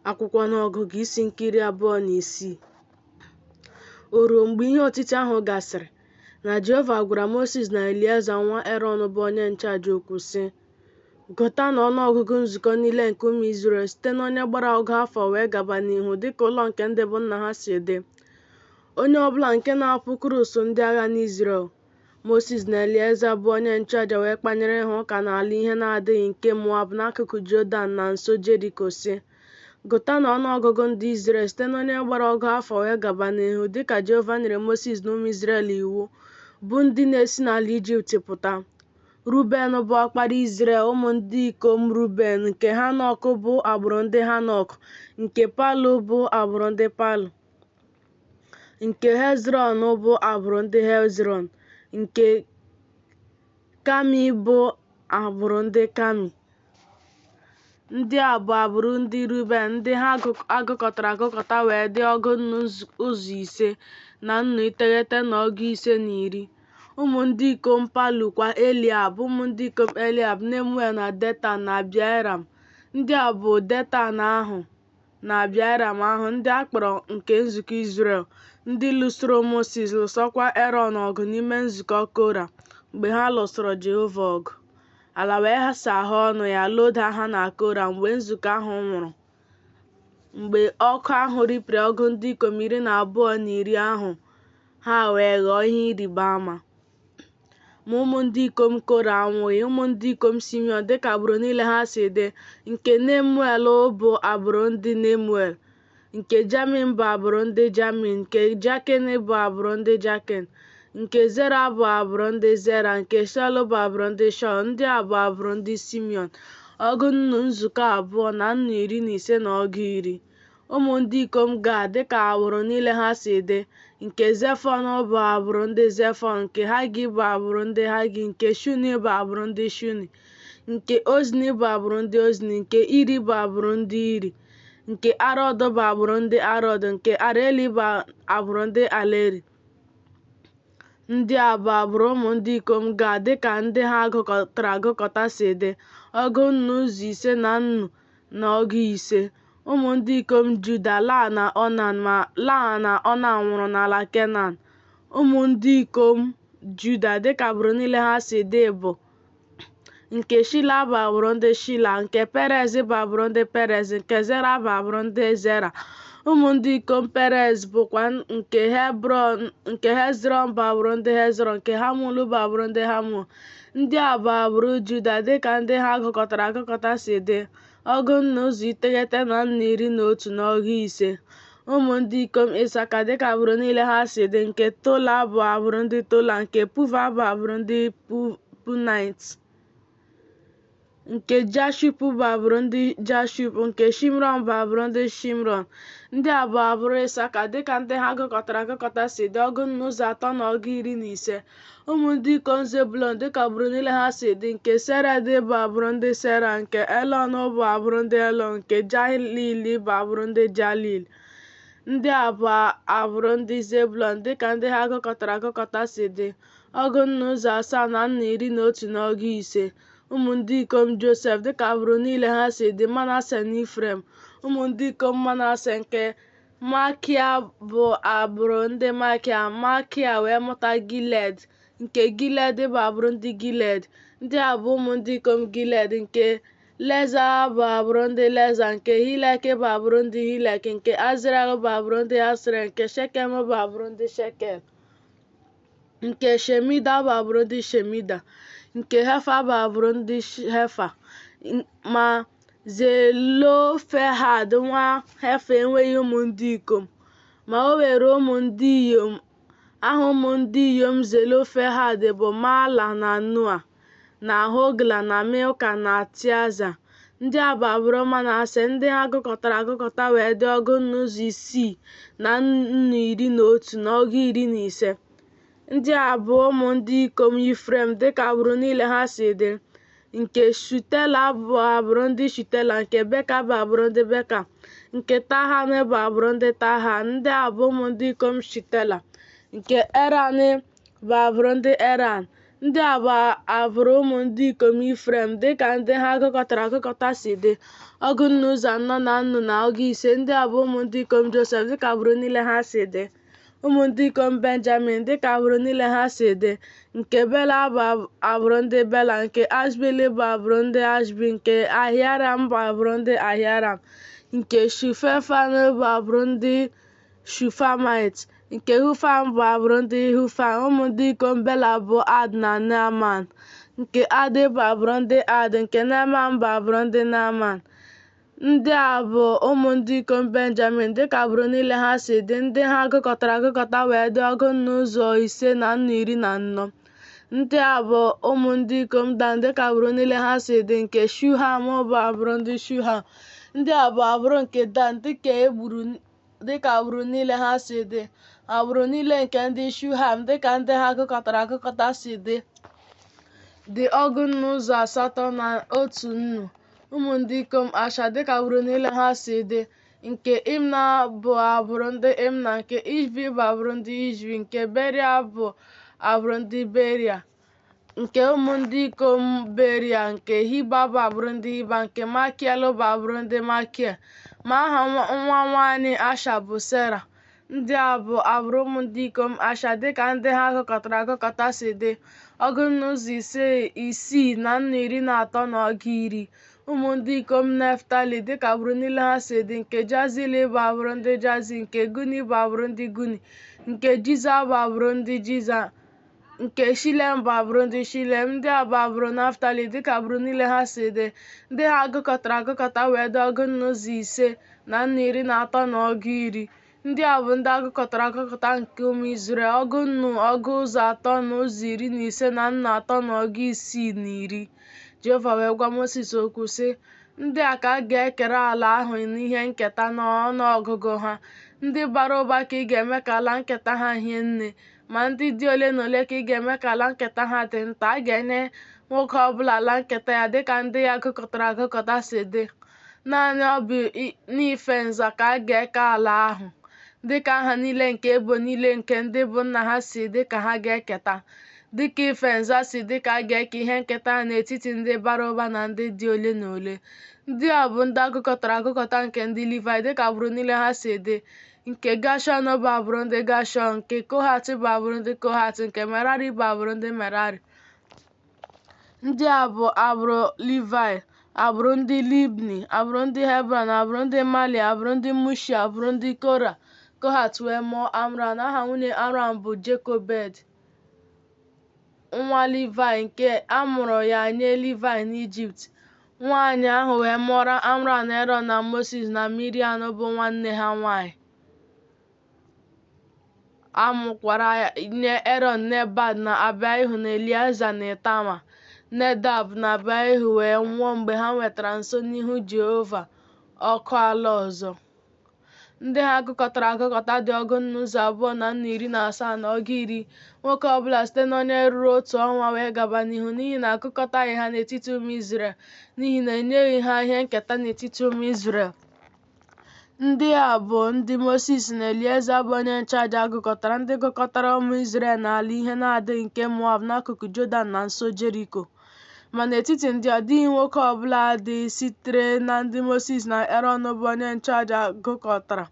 Akwụkwọ Ọnụọgụgụ isi nke 26. O ruo mgbe ihe otiti ahụ gasịrị, na Jehova gwara Mosis na Elieza nwa Erọn bụ onye nchụaja okwu, sị, Gụtanụ ọnụ ọgụgụ nzukọ niile nke ụmụ Izrel site n'onye gbara ọgụ afọ wee gaba n'ihu, dị ka ụlọ nke ndị bụ nna ha si dị, onye ọ bụla nke na-apụkwuru usuu ndị agha n'Izrel. Mosis na Elieza bụ onye nchụaja wee kpanyere ha ụka n'ala ihe na-adịghị nke Moab n'akụkụ Jọdan na nso Jeriko, sị, Gụtanụ ọnụ ọgụgụ ndị Izrel site n'onye gbara ọgụ afọ wee gaba n'ihu, dị ka Jehova nyere Mosis na ụmụ Izrel iwu, bụ ndị na-esi n'ala Ijipt pụta. Ruben bụ ọkpara Izrel. Ụmụ ndị ikom Ruben, nke Hanọk bụ agbụrụ ndị Hanọk, nke Palu bụ agbụrụ ndị Palu, nke Hezrọn bụ agbụrụ ndị Hezrọn, nke Kami bụ agbụrụ ndị Kami. Ndị a bụ agbụrụ ndị Ruben, ndị ha a gụkọtara agụkọta wee dị ọgụ nnu ụzọ ise na nnu iteghete na ọgụ ise na iri. Ụmụ ndị ikom Palu kwa Eliab, ụmụ ndị ikom Eliab, Nemuel na Detan na Abiram. Ndị a bụ Detan ahụ na Abiram ahụ, ndị a kpọrọ nke nzukọ Izrel, ndị lụsoro Mosis, lụsokwa Erọn ọgụ n'ime nzukọ Kora, mgbe ha lụsoro Jehova ọgụ. Ala wee saghee ọnụ ya, loda ha na Kora mgbe nzukọ ahụ nwụrụ. Mgbe ọkụ ahụ ripịara ọgụ ndị ikom 12 na iri ahụ, ha wee ghọọ ihe ịrịba ama. Ma ụmụ ndị ikom Kora anwụghị. Ụmụ ndị ikom Simiọn, dịka agbụrụ niile ha si dị, nke Nemuel bụ agbụrụ ndị Nemuel, nke Jamin bụ agbụrụ ndị Jamin, nke Jakin bụ agbụrụ ndị Jakin, nke Zera bụ agbụrụ ndị Zera, nke Shaul bụ agbụrụ ndị Shaul. Ndị a bụ agbụrụ ndị Simiọn, ọgụ nnu nzukọ abụọ na nnu 15 na ọgụ iri. Ụmụ ndị ikom Gad, dịka agbụrụ niile ha si dị, nke Zefọn bụ agbụrụ ndị Zefọn, nke Hagi bụ agbụrụ ndị Hagi, nke Shuni bụ agbụrụ ndị Shuni, nke Ozni bụ agbụrụ ndị Ozni, nke Iri bụ agbụrụ ndị Iri, nke Arọd bụ agbụrụ ndị Arọd, nke Areli bụ agbụrụ ndị Aleri. Ndị a bụ agbụrụ ụmụ ndị ikom Gad, dịka ndị ha gụkọtara agụkọta si dị, ọgụ nnu ụzọ ise na nnu na ọgụ ise. Ụmụ ndị ikom Juda, Laa na Onan, ma Laa na Onan nwụrụ n'ala Kenan. Ụmụ ndị ikom Juda, dịka agbụrụ niile ha si dị bụ, nke Shila bụ agbụrụ ndị Shila, nke Perez bụ agbụrụ ndị Perez, nke Zera bụ agbụrụ ndị Zera. Ụmụ ndị ikom Perez bụkwa nke Hezrọn bụ agbụrụ ndị Hezrọn, nke Hamul bụ agbụrụ ndị Hamul. Ndị a bụ agbụrụ Juda dịka ndị ha gụkọtara agụkọta si dị, ọgụ nnu ụzọ iteghete na nnu 11 na ọgụ ise. Ụmụ ndị ikom Ịsaka dịka agbụrụ niile ha si dị, nke Tola bụ agbụrụ ndị Tola, nke Puva bụ agbụrụ ndị Punait, nke Jashub bụ agbụrụ ndị Jashub, nke Shimrọn bụ agbụrụ ndị Shimrọn. Ndị a bụ agbụrụ Ịsaka dịka ndị ha gụkọtara agụkọta si dị, ọgụ nnu ụzọ atọ na ọgụ 15. Ụmụ ndị ikom Zebụlọn dịka agbụrụ niile ha si dị, nke Sered bụ agbụrụ ndị Sered, nke Elọn bụ agbụrụ ndị Elọn, nke Jahliel bụ agbụrụ ndị Jahliel. Ndị a bụ agbụrụ ndị Zebụlọn dịka ndị ha gụkọtara agụkọta si dị, ọgụ nnu ụzọ asaa na nnu 11 na ọgụ ise. Ụmụ ndị ikom Josef dịka agbụrụ niile ha si dị, Manase na Ifrem. Ụmụ ndị ikom Manase, nke Makia bụ agbụrụ ndị Makia. Makia wee mụta Gilead, nke Gilead bụ agbụrụ ndị Gilead. Ndị a bụ ụmụ ndị ikom Gilead, nke Leza bụ agbụrụ ndị Leza, nke Hilek bụ agbụrụ ndị Hilek, nke Azriel bụ agbụrụ ndị Asriel, nke Shekem bụ agbụrụ ndị Shekem. Nke Shemida bụ agbụrụ ndị Shemida, nke Hefa bụ agbụrụ ndị Hefa. Ma Zelofehad nwa Hefa enweghị ụmụ ndị ikom, ma o nwere ụmụ ndị inyom. Aha ụmụ ndị inyom Zelofehad bụ Mahla na Noa na Hogla na Milka na Tịaza. Ndị a bụ agbụrụ Manase, ndị ha gụkọtara agụkọta wee dị ọgụ nnu ụzọ isii na nnu 11 na ọgụ 15. Ndị a bụ ụmụ ndị ikom Ifrem dịka agbụrụ niile ha si dị. Nke Shutela bụ agbụrụ ndị Shutela, nke Beka bụ agbụrụ ndị Beka, nke Tahan bụ agbụrụ ndị Tahan. Ndị a bụ ụmụ ndị ikom Shutela. Nke Eran bụ agbụrụ ndị Eran. Ndị a bụ agbụrụ ụmụ ndị ikom Ifrem, dịka ndị ha gụkọtara agụkọta si dị, ọgụ nnu ụzọ anọ na nnu na ọgụ ise. Ndị a bụ ụmụ ndị ikom Josef, dịka agbụrụ niile ha si dị. Ụmụ ndị ikom Benjamin, dịka agbụrụ niile ha si dị, nke Bela bụ agbụrụ ndị Bela, nke Ashbel bụ agbụrụ ndị Ashbel, nke Ahiram bụ agbụrụ ndị Ahiram, nke Shufam bụ agbụrụ ndị Shufamaịt, nke Hufam bụ agbụrụ ndị Hufam. Ụmụ ndị ikom Bela bụ Ad na Neaman. Nke Ad bụ agbụrụ ndị Ad, nke Neaman bụ agbụrụ ndị Neaman. Ndị a bụ ụmụ ndị ikom Benjamin, dịka agbụrụ niile ha si dị, ndị ha gụkọtara agụkọta wee dị ọgụ nnu ụzọ ise na nnu iri na anọ. Ndị a bụ ụmụ ndị ikom Dan, dịka agbụrụ niile ha si dị, nke Shuham bụ agbụrụ ndị Shuham. Ndị a bụ agbụrụ nke Dan, dịka agbụrụ niile ha si dị. Agbụrụ niile nke ndị Shuham, dịka ndị ha gụkọtara agụkọta si dị, dị ọgụ nnu ụzọ asatọ na otu nnu. Ụmụ ndị ikom Asha, dịka agbụrụ niile ha si dị, nke Imna bụ agbụrụ ndị Imna, nke Ishvi bụ agbụrụ ndị Ishvi, nke Beria bụ agbụrụ ndị Beria. Nke ụmụ ndị ikom Beria, nke Hiba bụ agbụrụ ndị Hiba, nke Makiel bụ agbụrụ ndị Makiel. Ma aha nwa nwanyị Asha bụ Sera. Ndị a bụ agbụrụ ụmụ ndị ikom Asha, dịka ndị ha gụkọtara agụkọta si dị, ọgụ nnu ụzọ isii na nnu iri na atọ na ọgụ iri. Ụmụ ndị ikom Naftali, dịka agbụrụ niile ha si dị, nke Jazili bụ agbụrụ ndị Jazil, nke Guni bụ agbụrụ ndị Guni, nke Jiza bụ agbụrụ ndị Jiza, nke Shilem bụ agbụrụ ndị Shilem. Ndị a bụ agbụrụ Naftali, dịka agbụrụ niile ha si dị, ndị ha gụkọtara agụkọta wee dị ọgụ nnu ụzọ ise na nnu iri na atọ na ọgụ iri. Ndị a bụ ndị a gụkọtara agụkọta nke ụmụ Izrel, ọgụ nnu ọgụ ụzọ atọ na ụzọ iri na ise na nnu atọ na ọgụ isii na iri. Jehova wee gwa Mosis okwu, sị, Ndị a ka a ga-ekere ala ahụ n'ihe nketa n'ọnụọgụgụ ha. Ndị bara ụba ka ị ga-eme ka ala nketa ha hie nne, ma ndị dị ole na ole ka ị ga-eme ka ala nketa ha dị nta. A ga-enye nwoke ọ bụla ala nketa ya dịka ndị ya gụkọtara agụkọta si dị. Naanị ọ bụ n'ife nza ka a ga-eke ala ahụ, dịka aha niile nke ebo niile nke ndị bụ nna ha si dị ka ha ga-eketa. Dịka ife nza si dị ka a ga-eke ihe nketa ha n'etiti ndị bara ụba na ndị dị ole na ole. Ndị a bụ ndị a gụkọtara agụkọta nke ndị Livaị, dịka agbụrụ niile ha si dị. Nke Gashọn bụ agbụrụ ndị Gashọn, nke Kohat bụ agbụrụ ndị Kohat, nke Merari bụ agbụrụ ndị Merari. Ndị a bụ agbụrụ Livaị: agbụrụ ndị Libni, agbụrụ ndị Hebrọn, agbụrụ ndị Mali, agbụrụ ndị Mushi, agbụrụ ndị Kora. Kohat wee mụọ Amram. Aha nwunye Amram bụ Jekobed, nwa Livaị, nke a mụrụ ya nye Livaị n'Ijipt. Nwaanyị ahụ wee mụọrọ Amram Erọn na Mosis na Miriam bụ nwanne ha nwaanyị. A mụkwara nye Erọn Nadab na Abihu na Elieza na Itama. Nadab na Abihu wee nwụọ mgbe ha wetara nso n'ihu Jehova ọkụ ala ọzọ. Ndị ha gụkọtara agụkọta dị ọgụ nnu ụzọ abụọ na nnu iri na asaa na ọgụ iri, nwoke ọbụla site n'onye ruru otu ọnwa wee gaba n'ihu, n'ihi na agụkọtaghị ha n'etiti ụmụ Izrel, n'ihi na enyeghị ha ihe nketa n'etiti ụmụ Izrel. Ndị a bụ ndị Mosis na Elieza bụ onye nchụaja gụkọtara, ndị gụkọtara ụmụ Izrel n'ala ihe na-adịghị nke Moab n'akụkụ Jọdan na nso Jeriko. Ma n'etiti ndị a, ọ dịghị nwoke ọ bụla dị sitere na ndị Mosis na Erọn bụ onye nchụaja gụkọtara,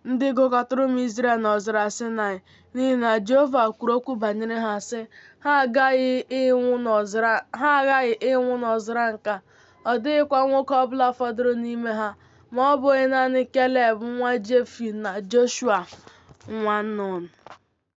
ndị gụkọtara ụmụ Izrel n'ọzara Saịnaị, n'ihi na Jehova kwuru okwu banyere ha, sị, Ha aghaghị ịnwụ n'ọzara nke a, ọ dịghịkwa nwoke ọ bụla fọdụrụ n'ime ha, ma ọ bụghị naanị Keleb nwa Jefune na Joshua nwa Nun.